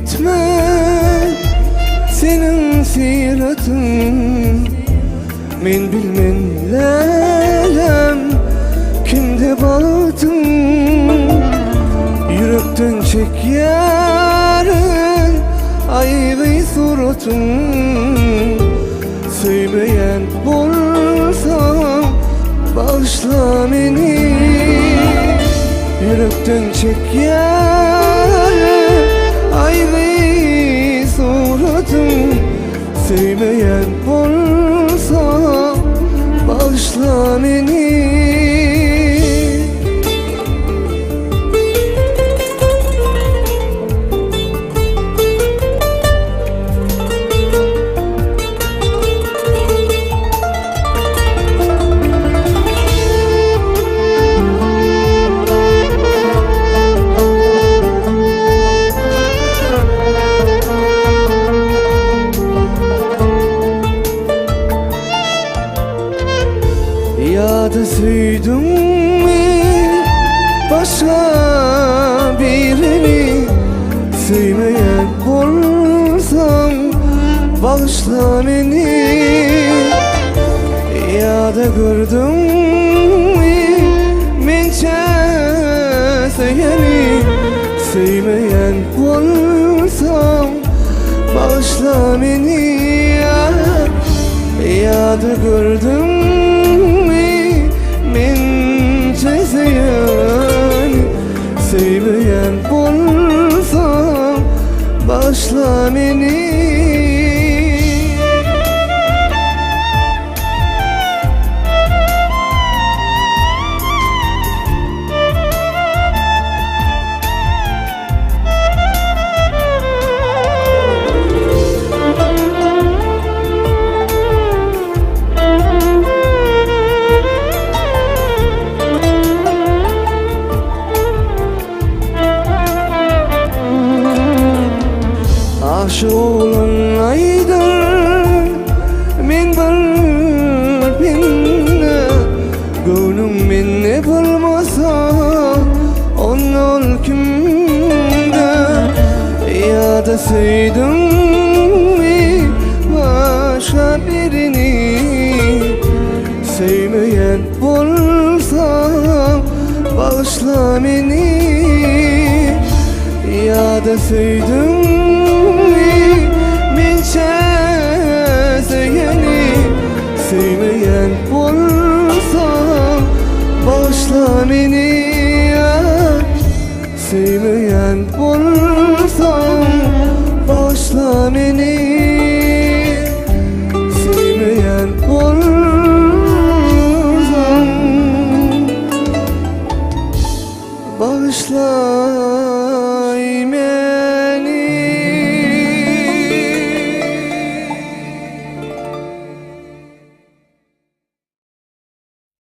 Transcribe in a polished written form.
Gitme seniň syratyň Men bilmen lälem kimde bagtyň Ýürekden çekýärin aýgy suratyň Söýmeýän bolsaň bagyşla meni Ýürekden çekýärin aýgy suratyň Söýmeýän bolsaň bagyşla meni. Ýa-da söýdüňmi başga birini Söýmeýän bolsaň bagyşla meni Ýa-da gördüňmi mençe söýeni Söýmeýän bolsaň bagyşla meni Ýa-da gördüňmi mençe söýeni Söýmeýän bolsaň bagyşla meni. Aşyk oglan aýdar men bir bende Göwnüň mende bolmasa onda ol kimde Ýa-da söýdüňmi başga birini Söýmeýän bolsaň bagyşla meni Ýa-da söýdüňmi mençe söýeni Söýmeýän bolsaň bagyşla meni Söýmeýän bolsaň bagyşla meni Söýmeýän bolsaň bagyşla.